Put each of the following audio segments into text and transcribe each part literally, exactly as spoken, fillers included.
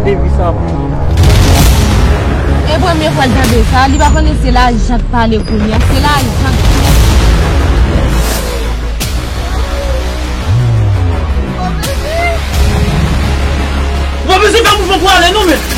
devi sa pou mwen. E premye fwa l tande sa, li pa konnen se lajan k pale kounye a, se lajan k pale. Bon, mesye, fè mouvman pou ale, non, men.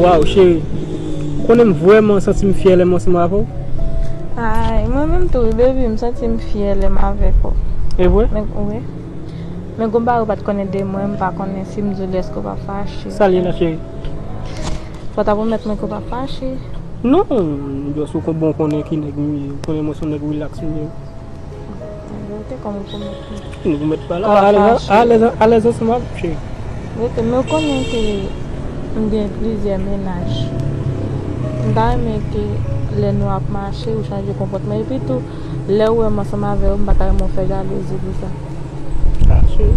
Waw, cheri. Konnen m vrèman santi m fyè lè m ansanm avè w. Ay, mwen menm tou, wi, baby, m santi m fyè lè m avèk ou. E vre? Men, wi. Men gon bagay ou pa t konnen de mwen, m pa konnen si m di w li, èske w pa fache? Sa l ye la, cheri? Fò w ta pwomèt mwen ke w p ap fache. Non, just ou kon, bon, konnen ki nèg m ye. Ou konnen mwen se yon nèg relax m ye. Mwen te kòm ou pwomèt mwen. Ou mèt pale. Ou p ap fache. Alèz, alèz, alèz ansanm avè m, cheri. Rete, men ou konnen ke m gen plizyè mennaj. M ta renmen ke lè nou ap mache, ou chanje konpòtman. Epi tou, lè ou wè m ansanm avè w, m pa ta renmen w fè jalouzi pou sa. Ah, cheri.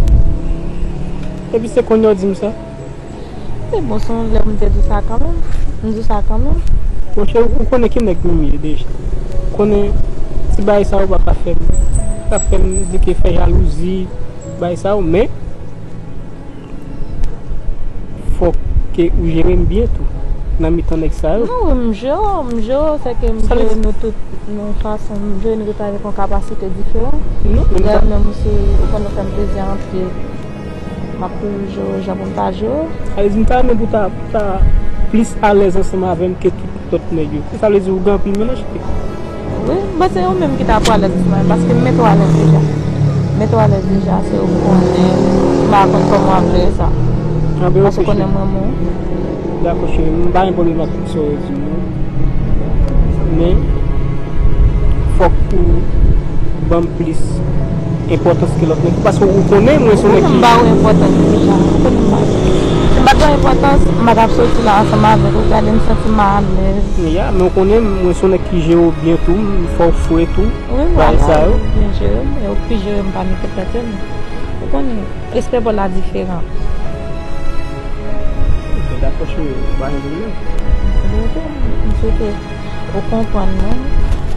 Epi se kounye a w di m sa? Se bon, se yon lè pou m te di w sa kanmenm. M di w sa kanmenm. Monchè, ou konnen ki nèg m ye deja. Ou konnen ti bagay sa yo pa ka fè m, pa fè m di ke fè jalouzi, bagay sa yo, men fòk ke ou jere m byen tou nan mitan nèg sa yo. Non, wi, m jere w, m jere w, se ke m jere nou tout nan yon fason, m jere nou tout avèk yon kapasite diferan. Non, men m ta... Dayè, menm si ou konn fè m plezi anpil, m ap toujou jere w jan pou m ta jere w. Sa vle di m ta renmen pou w ta, pou w ta plis alèz ansanm avè m ke tout lòt nèg yo. Sa vle di ou gen anpil mennaj? Wi, men se ou menm ki ta pou alèz ansanm avè m, paske m mete w alèz deja. M mete w alèz deja, se ou ki konnen, m pa konn kòman w ap jere sa. Paske ou konnen m renmen w. Dakò, cheri, m pa gen pwoblèm ak tout sa w di m yo. Men, fòk ou ban m plis enpòtans ke lòt nèg. Paske ou konnen mwen se yon nèg ki... Mwen menm m ba ou enpòtans deja. Ou konnen m ba ou. Si m pa t ba w enpòtans, m pa t ap soti la ansanm avèk ou. Gade m santi m alèz. Ya, men ou konnen mwen se yon nèg ki jere w byen tou, m fè w fre tou. Wi, vwala, ou byen jere m, e ou pi jere m pa nenpòt lòt yo, non. Ou konnen, respè pa w la diferan. Ok, dakò, cheri, pa gen pwoblèm. Bon, ok, m swete ou konprann mwen.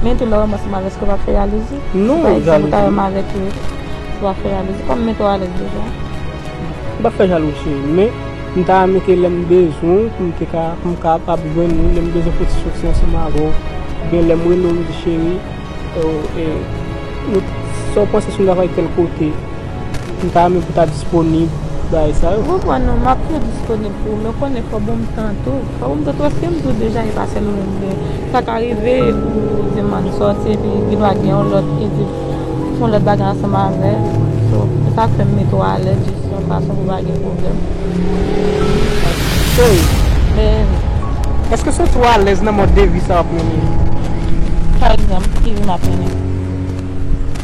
Men tou lè w wè m ansanm avèk, èske w p ap fè jalouzi? Non, jalouzi. Si pa egzanp, ou ta wè m avèk yo, ou p ap fè jalouzi, kòm m mete w alèz deja. M p ap fè jalouzi, cheri, men m ta renmen ke lè m bezwen w, pou m te ka, pou m kapab jwenn ou, lè m bezwen fè ti soti ansanm avè w, oubyen lè m rele w, m di, cheri, e, e, nou, sa w panse si nou ta pral tèl kote? M ta renmen pou w ta disponib, bagay sa yo. Ou konprann, non, m ap toujou disponib pou ou, men ou konnen fò w ban m tan tou. Fò w ban m tan tou, paske m di w deja, e pa sèl ou menm, men sa ka rive ou di m ann sòti, epi gendwa gen yon lòt ki di fè yon lòt bagay ansanm avè l. So, se sa k fè m mete w alèz, jis yon fason pou pa gen pwoblèm. Cheri, men, èske w santi w alèz nan mòd de vi sa w ap mennen? Pa egzanp, ki vi m ap mennen?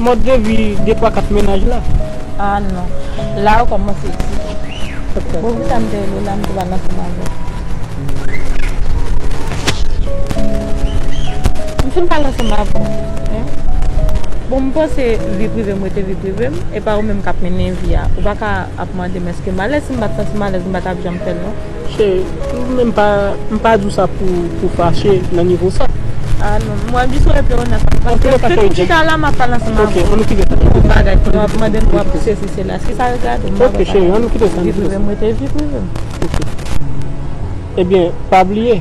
Mòd de vi de, twa, kat mennaj la. Ah non. La ou kòmanse eksite. Ok. Bon, poukisa m te rele w la, m te pale ansanm avè w? M fin pale ansanm avè w, hein? Bon, m panse vi prive m rete vi prive m, e pa ou menm k ap mennen vi a. Ou pa ka ap mande m èske m alèz, si m pa t santi m alèz, m pa t ap janm fè l, non. Cheri, mwen m pa, m pa di w sa pou, pou fache nan nivo sa. Ah non, mwen jis wè ke w nan sa. Paske si m chita la, m ap pale ansanm avè w. Ok, ann nou kite sa. Yon bagay, pou w ap mande m, w ap sesi sela. Èske sa regarde w? M pa... Ok, cheri, ann nou kite sa, ann nou kite sa. Vi prive m, rete vi prive m. Ok. Ebyen, pa bliye,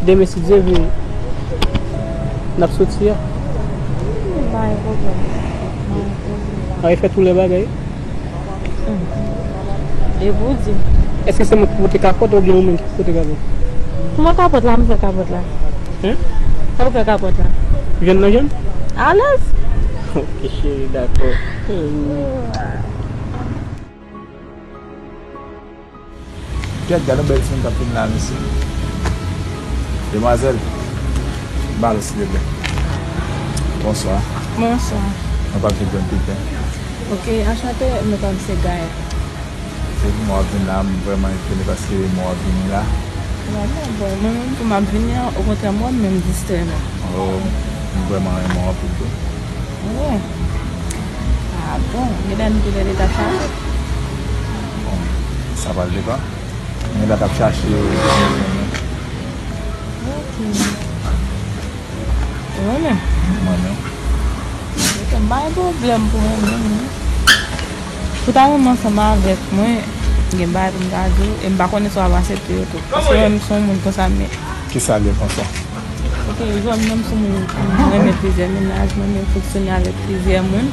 demen si Dye vle, n ap soti a. Pa gen pwoblèm. Pa gen pwoblèm. Ay, fè tou lè bagay. Hmm. E pou w di. Èske se mwen ki pote kapòt oubyen ou menm ki pote kapòt? Pou mwen kapòt la, m fè kapòt la. Hein? Sa ou fè kapòt la? Jwenn nan jwenn? Alèz. Ok, cheri, dakò. Hmm. Kèt, gade yon bèl timoun k ap vin la, mesye. Demwazèl, ba l silvouplè. Bonswa. Bonswa. Mwen pa vin jwenn Pipen. Ok, anchante, men pa m se Gaya. Se pou mwen w ap vin la, m vrèman etone paske mwen w ap vini la. Non, non, bon, mwen menm tou m ap vini an, okontrè, mwen menm distrè mwen. Oh, m vrèman renmen w anpil tou. Wi. Ah bon, genlè nou toulède ta chaje. Sa pral depan. Mwen la t ap chache. Ok. Mwen menm. Mwen menm. Ok, m pa gen pwoblèm pou mwen menm, non. Ou ta renmen ansanm avèk mwen, gen bagay pou m ta di w, e m pa konnen si w ap aksepte yo tou. Paske mwen menm se yon moun konsa, men. Kisa l ye konsa? Ok, jwenn menm sou moun, mwen renmen plizyè mennaj, mwen renmen fonksyone avèk plizyè moun.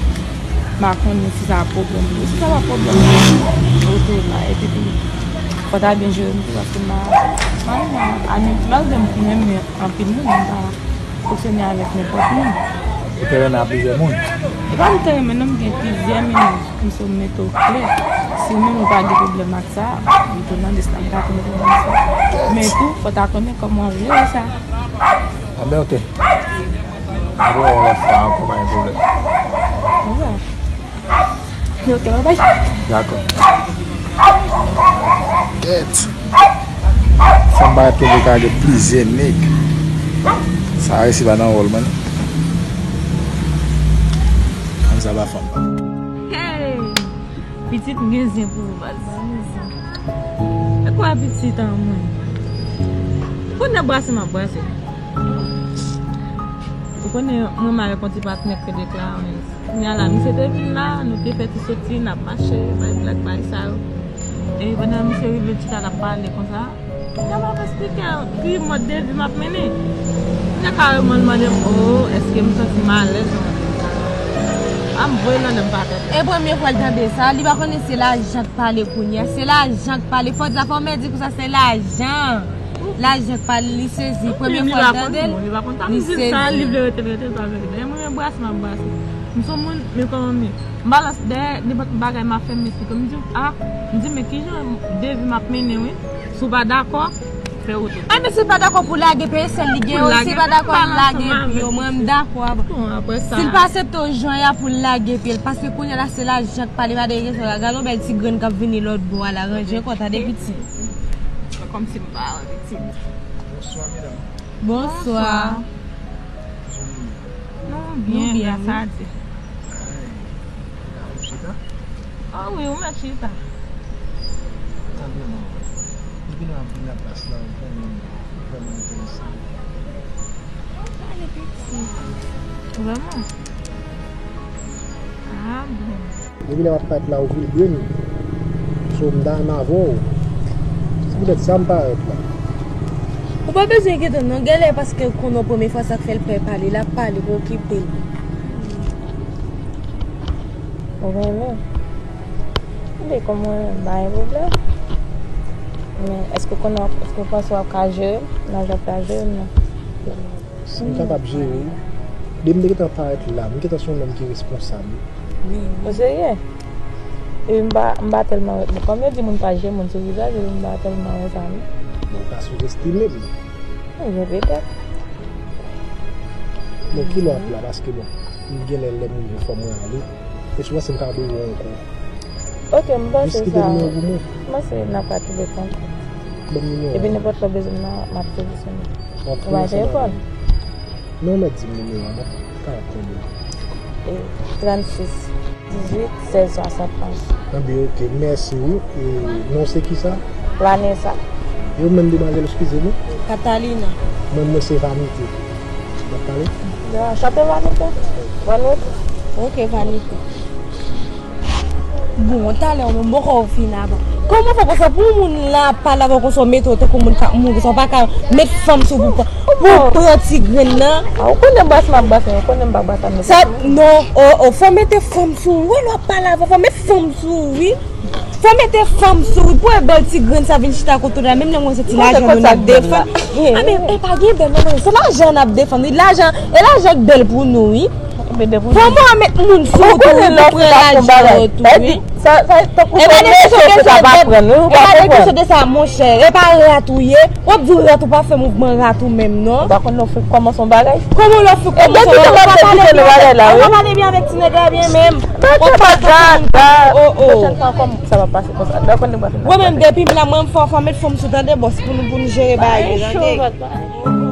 M pa konnen si sa ap pwoblèm pou ou. Si sa pa pwoblèm pou ou, ou tou la. Epi tou, fò w ta byen jere m tou, paske m pa, m pa renmen, a, menm, malgre m renmen anpil moun, m pa fonksyone avèk nenpòt moun. Ou te renmen ak plizyè moun? E pa m te renmen, non, m gen plizyè mennaj. Kòmsi w mete w klè. Si w menm ou pa gen pwoblèm ak sa, m tou nan lis la, m pa konnen pwoblèm sa. Men tou, fò w ta konnen kòman w ap jere sa. Anben, ok. N ap wè yon lòt fwa ankò, pa gen pwoblèm. Oke. Ok, bye bye. Dakò. Kèt. Fanm pa kenbe kage plizyè nèg. Sa resi pa nan wòl, man. Fanm sa pa fanm pa. Hey! Pitit, m gen zen pou ou, baz. E kwa pitit an mwen? Kounye a brase m ap brase. Ou konnen, mwen renmen avèk yon ti patnè k fè de Clarens. Kounye a la, misye te vin la, nou te fè ti soti, n ap mache, bay blag, bay sa yo. E pandan misye rive chita, l ap pale konsa. Kounye a m ap eksplike l ki mòd de vi m ap mennen. Kounye a kareman l mande m, o, èske m santi m alèz nan mòd de vi sa? A m voye l anndan, m pa tande. E premye fwa l tande sa, li pa konnen se lajan k pale kounye a. Se lajan k pale. Fò di sa, fò mèt di konsa, se lajan. Lajan k pale, li sezi. Premye fwa l tande l, li sezi. Li pa konn sa, m di sa, li vle rete, l rete, l pa vle rete. E mwen, men brase m ap brase. M se yon moun, men kòman m ye? M balans dèyè nenpòt bagay m ap fè, m esplike. M di, a, m di, men kijan de vi m ap mennen, wi? Si w pa dakò, fè wout ou. A, men si l pa dakò pou lage, peye sèl li gen yo, si l pa dakò, l lage epi yo, mwen, m dakò avè w. Si l pa aksepte w jan y a pou l lage pye l, paske kounye a la, se lajan k pale, pa de kesyon la. Gade yon bèl ti grenn k ap vini lòt bò a la, ranje kò, tande pitit. Kòmsi m pa wè pitit. Bonswa, medam. Bonswa. Jan nou ye? Nou byen, gras a Dye. Ay, ou ka fè chita? O wi, ou mèt chita. Sa vrèman. Depi lè m ap vin nan plas la, ou konnen m vrèman enterese. Ou pale piti. Vrèman? A bon. Depi lè m ap parèt la, ou vin jwenn m. So, m ta renmen avè w. Se poutèt sa m parèt la. Ou pa bezwen enkyete w non, genlè paske l konnen w premye fwa, sa k fè l pè pale, l ap pale, pa okipe l. Ou renmen? Enben, kòm ou renmen, m pa gen pwoblèm. Men, èske w konnen, èske w panse w ap ka jere m? Nan jan w ka jere m nan. Si m kapab jere w, depi m te gentan parèt la, m gentan se yon nonm ki responsab. Wi, wi. Ou serye? Epi m pa, m pa tèlman wè, bon, kòm yo di moun pa jere moun sou vizaj, epi m pa tèlman wè sa, non. Bon, ou ka souzestime m. Ebyen, petèt. Bon, kilè w ap la? Paske, bon, m genlè lè m rive, fò mwen ale. E sou panse m ka bezwen w ankò. Ok, m panse sa. Jis kite nimewo pou mwen. M panse n ap ka kenbe kontak. Ban m nimewo a. Epi nenpòt lè w bezwen m nan, m ap toujou sou nou. Ou bay telefòn? Non, mèt di m nimewo a, non. Ka ap tande. E, trannsis, dizuit, sèz, swasannonz. Anben, ok, mèsi wi. E, non se kisa? Vanessa. E ou menm, demwazèl, eskize nou? Catalina. Mwen, mwen se Vanité. W ap pale? Anchante, Vanité. Vanessa. Ok, Vanité. Bon, talè w menm, bòkò w fin avan. Kòman w fè konsa pou yon moun la ap pale avè w konsa, w mete w tankou moun k ap mouri konsa, w pa ka met fanm sou pou pran, pou pran ti grenn nan? A, ou konnen m brase m ap brase, ou konnen m pa brase m. Sa, non, o, o, fò mete fanm sou ou, wè lè w ap pale avè w, fò met fanm sou ou, wi. Fò mete fanm sou ou, pou e bèl ti grenn sa vin chita kote w la, menm lè mwen santi lajan nou n ap defann. A, men, e pa gen bèl, non, non, se lajan n ap defann, wi, lajan, e lajan k bèl pou nou, wi. Fò mwen met moun sou ou tou, wi, pou pran lajan yo tou, wi. E pa de kesyon, kesyon de, e pa de kesyon de sa, monchè. E pa rat ou ye. W ap di w rat ou pa fè mouvman rat ou menm, non. Ou pa konn lè w fenk kòmanse yon bagay? Kòman lè w fenk kòmanse yon bagay? Ou pa pale byen avèk, ou pa pale byen avèk ti nèg la byen menm. Ou pa ka fè moun pale, o, o. Pwochèn fwa kòm sa va pase konsa. Ou konn nèg pa fè. Mwen menm depi m la, mwen m fò, fò met fanm sou tande, bòs, pou nou, pou nou jere bagay yo, tande.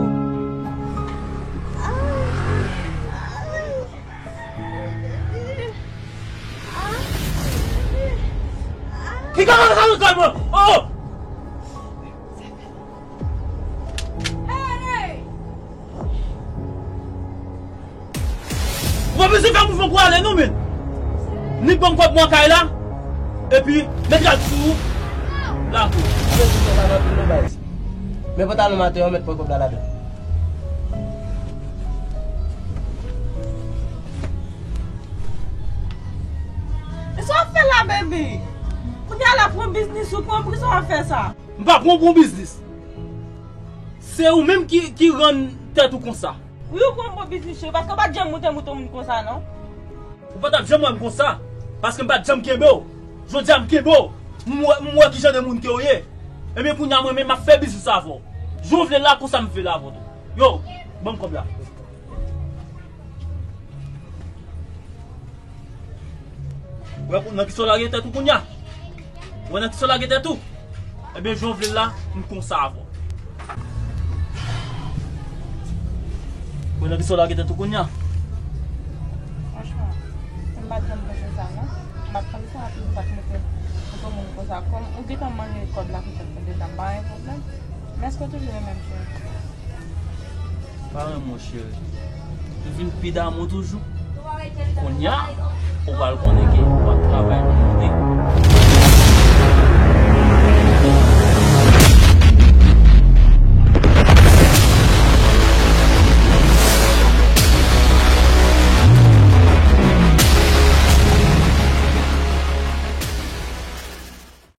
Ki kaka sa nou Oh! Ou pa bezwen fè mouvman pou ale non, men. Nik ban m kòb mwen kay la. Epi, met rad sou ou. Lakou. Men pantalon m atè, mèt pran kòb la ladan. Sa w ap fè la, baby? Kounye a la pran biznis ou pran, poukisa w ap fè sa? M pa pran w pou yon biznis. Se ou menm ki, ki rann tèt ou konsa. Wi, ou pran m pou biznis, cheri, paske w pa t janm moute moute yon moun konsa, non. Ou pa t ap janm wè m konsa, paske m pa t janm kenbe w. Jodi a m kenbe w. M wè, m wè ki jan de moun ke w ye. Ebyen, kounye a mwen menm, m ap fè biznis avè w. Jan w vle la, konsa m vle la avè w tou. Yo, ban m kòb la. Ou wè nan kisa w lage tèt ou kounye a? Ou wè nan kisa w lage tèt ou? Ebyen, jan w vle l la, m konsa avè w. Ou wè nan kisa w lage tèt ou kounye a? Franchman, si m pa t janm panse sa, non. M pa t konn sa, epi m pa t mete, mete moun konsa. Kòm ou gentan manje kòb la, petèt, deja, m pa gen pwoblèm. Men èske w toujou renmen m, cheri? Pa renmen w, cheri. M vin pi damou toujou. Kounye a, ou pral konnen ke w ap travay pou mwen.